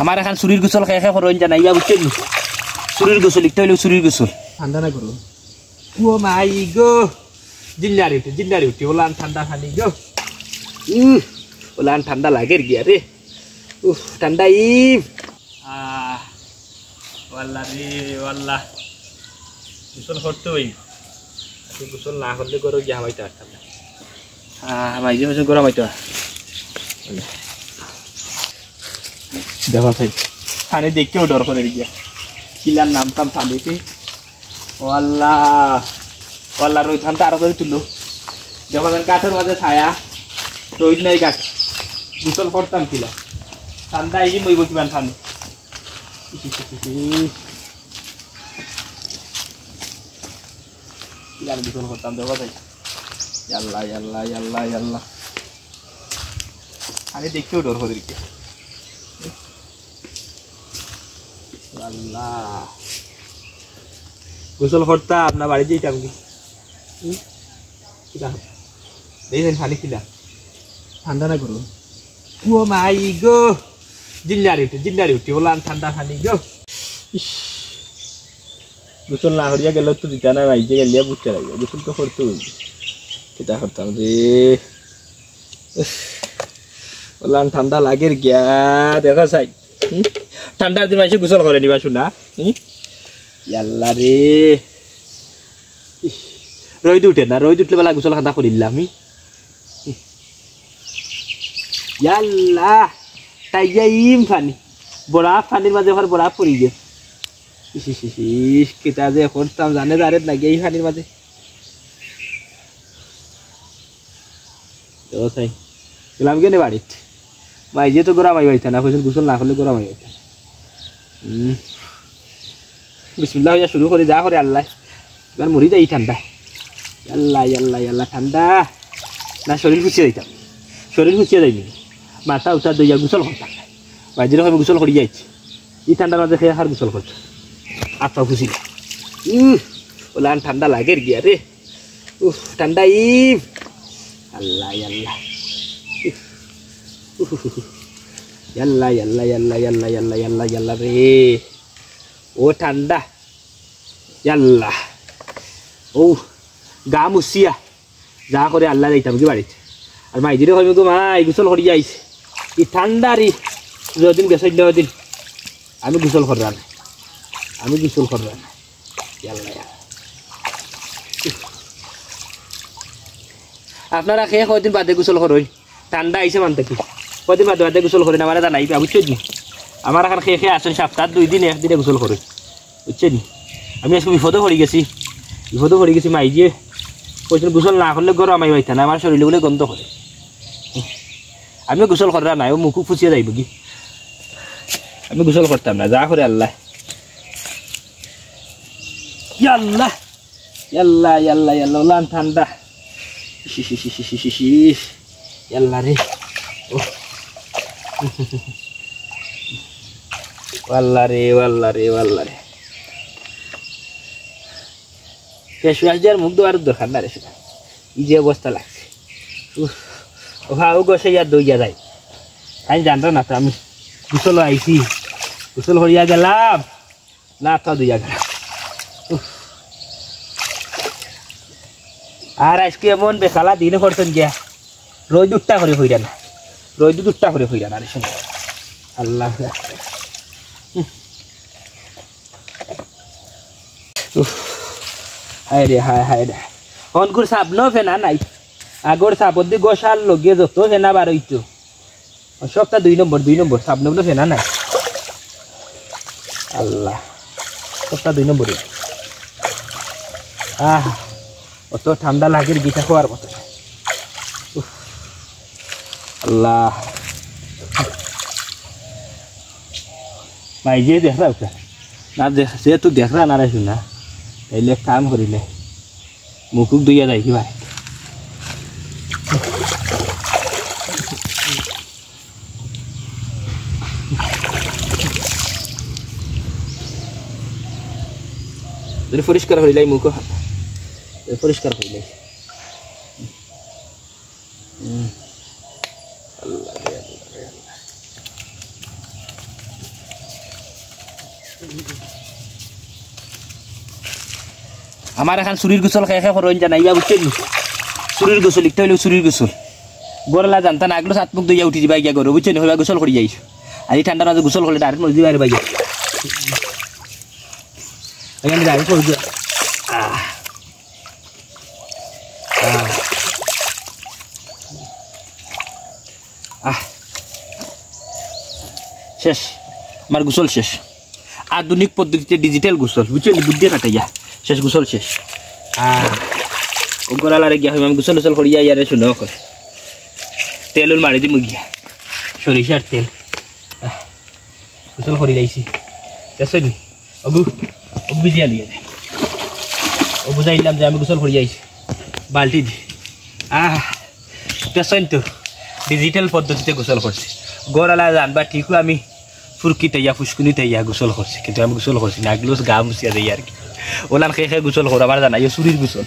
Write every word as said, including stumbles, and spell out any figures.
আমার এখান চুরির গোসল খেয়ে খেয়ে করইন জানাইবা, বুঝছইন নি? চুরির গোসল, ইটা অইলো চুরির গোসল। ঠান্ডা না গরম? ও মাই গো, জিল্লারি উঠে, জিল্লারি উঠে, ওলান ঠান্ডা পানি গো। উহ, ওলান ঠান্ডা লাগের গিয়া রে। উহ, ঠান্ডা ইব। আহ, ওয়াল্লা রে, ওয়াল্লা। গোসল করতে অইবো। আজকে গোসল না করলে গরম গিয়া হামাইতে পারতাম না। আহ, হামাই যে গোসল গরম অইতো। দেখো ভাই, পানি দেখতেও ডর করে গিয়া। কিলার নাম টাম পানিতে। ও আল্লাহ, ও আল্লাহ, রইদ খান তো আরো করে তুলো। দেখো যেন গাছের মাঝে ছায়া, রইদ নাই গাছ। গোসল করতাম কিলা? ঠান্ডা এই যে মই বলতে পারেন পানি। কিলা গোসল করতাম, দেখো ভাই। ইয়াল্লা, ইয়াল্লা, ইয়াল্লা, ইয়াল্লা। আমি দেখতেও ডর করে দিকে। আল্লাহ। গোসল করতাম না বাড়ি যাইতাম কি? হুম? কিতা? দেখেন পানি কিলা? ঠান্ডা না গরম? ও মাই গো। জিল্লারি উঠে, জিল্লারি উঠে। ওলান ঠান্ডা পানি গো। ইস। গোসল না করিয়া গেলে তো দিতা না, মাইজে গেলিয়া বুঝতে লাগে। গোসল তো করতে অইবো। কিতা করতাম রে? উফ, ওলান ঠান্ডা লাগের গিয়া, দেখা চাই। হুম? ঠান্ডার দিন মাইনষে গোসল করে নিবা শুনা। হুম? ইয়াল্লা রে। ইস, রইদ উঠে না, রইদ উঠলে বেলা গোসল খান্দা করিলাম আমি। ইয়াল্লা, তাই গিয়া ইম পানি। বড়া পানির মাঝে আবার বড়া পড়ি গেছে। ইস, ইস, ইস, ইস, কিতা যে করতাম জানে জারেদ না গিয়া এই পানির মাঝে। ও তাই। গেলাম কেনে বাড়িত? মাইজে তো গরম আই পাইতা না, কইছেন গোসল না করলে গরম আই পাইতা না। হুম। বিসমিল্লাহ হইয়া শুরু করি, যা করে আল্লাহ। এবার মরি যাই ঠান্ডা। আল্লাহ, আল্লাহ, আল্লাহ, ঠান্ডা। না, শরীর ফুসিয়া যাইতাম। শরীর ফুসিয়া যাইনি। মাথা উঠা দইয়া গোসল করতাম। বাজির আমি গোসল করি যাইছি। এই ঠান্ডার মাঝে খেয়ে আর গোসল করছে। আত্মা খুশি না। উহ, ওলান ঠান্ডা লাগের গিয়া রে। উফ, ঠান্ডা ইব। আল্লাহ, আল্লাহ। উফ, উফ, উফ, উফ। ইয়াল্লা, ইয়াল্লা, ইয়াল্লা, ইয়াল্লা, ইয়াল্লা, ইয়াল্লা, ইয়াল্লা রে। ও ঠান্ডা। ইয়াল্লা। ও, গা মুছিয়া। যা করে আল্লাহ যাইতাম কি বাড়িত। আর মাইজিরে কইমু গো মাই, গোসল করি যাইস। ই ঠান্ডা রে। যদিন গেছে দিন। আমি গোসল করলাম। আমি গোসল করলাম। ইয়াল্লা, ইয়াল্লা। আপনারা কে কয়দিন বাদে গোসল করইন? ঠান্ডা আইছে মানতে কি? কয়দিন বাদে বাদে গোসল করইন? আমারে জানাইবা, বুঝছো নি? আমার এখান কে কে আছেন, সপ্তাহ দুই দিন, একদিনে গোসল করইন। বুঝছো নি? আমি আজকে বিপদে পড়ি গেছি। বিপদে পড়ি গেছি, মাইজিয়ে কইছেন গোসল না করলে গরম আই পাইতা না, আমার শরীরে বলে গন্ধ করে। আমিও গোসল কররা নাই, ও মুখ ফুসিয়া যাইব কি? আমি গোসল করতাম না, যা করে আল্লাহ। ইয়াল্লা, ইয়াল্লা, ইয়াল্লা, ইয়াল্লা, ওলান ঠান্ডা। ইস, ইস, ইস, ইস, ইস, ইস, ইস। ইয়াল্লা রে। ও। ওয়াল্লা রে, ওয়াল্লা রে, ওয়াল্লা রে। ফেস ওয়াশ দেওয়ার মুখ ধোয়ার দরকার না রে, সেটা। এই যে অবস্থা লাগছে। উফ। ও হা, ও গোসে ইয়া দইয়া যাই। আমি জানতাম না তো, আমি গোসল আইছি। গোসল করিয়া গেলাম। না, তা দুই জায়গা। উফ। আর আজকে এমন বেকালা দিন করছেন গিয়া, রোদ উঠতা করে হইরা না, রোদ উঠতা করে হইরা না রে শুনে। আল্লাহ। উফ। হায় রে, হায়, হায় রে। অনকুর সাবনও ফেনা নাই। আগর সাবদি গোসাল লগে যত ফেনা বার হইতো। সবটা দুই নম্বর, দুই নম্বর, সাব নম্বর ফেনা নাই। আল্লাহ, সবটা দুই নম্বরই। আহ, অত ঠান্ডা লাগের গিটা খোয়ার মতো। উফ, আল্লাহ। ভাই, যে দেখরা ওটা। না দেখ, সে তো দেখরা না রে শুনা। তাইলে এক কাম করিলে। মুখুক ধুইয়া যাই কি ভাই? যদি পরিষ্কার হইলাই মুখ, যদি পরিষ্কার হইলাই। হুম। আল্লাহ রে, আল্লাহ রে, আল্লাহ। আমার এখান চুরির গোসল কে কে করইন জানাইবা, বুঝছইন নি? চুরির গোসল, ইটা অইলো চুরির গোসল। ঘরআলা জানতা না, আগলো সাত মুখ ধইয়া উঠি দিবা গিয়া ঘরো, বুঝছইন নি? কইবা গোসল করি যাই। আর ই ঠান্ডার মাঝে গোসল করলে direct মরি দিবা রে ভাই। এই আমি direct মরি দিবা। আহ। আহ। আহ। শেষ। আমার গোসল শেষ। আধুনিক পদ্ধতিতে digital গোসল, বুঝছইন নি? বুদ্ধি খাটাইয়া। শেষ গোসল শেষ। আহ। ও ঘরআলারে গিয়া কইমু আমি গোসল টোসল করিয়া ইয়ারে শুনো কই। তেল উল মারি দিমু গিয়া। সরিষার তেল। আহ। গোসল করি যাইছি। দেখছইন নি? অগু, অগু ভিজিয়া লিয়ে দে। ও বুঝাইলাম যে আমি গোসল করি যাইছি। বালতি দি। আহ, দেখছইন তো, digital পদ্ধতিতে গোসল করছি। ঘরআলা জানবা ঠিকউ আমি ফুরকিত আইয়া, ফুসকুনিত আইয়া গোসল করছি, কিন্তু আমি গোসল করছি না, আগলো গা মুছিয়া দেই আর কি। অলান কে কে গোসল করো, আমার জানাইও, চুরির গোসল।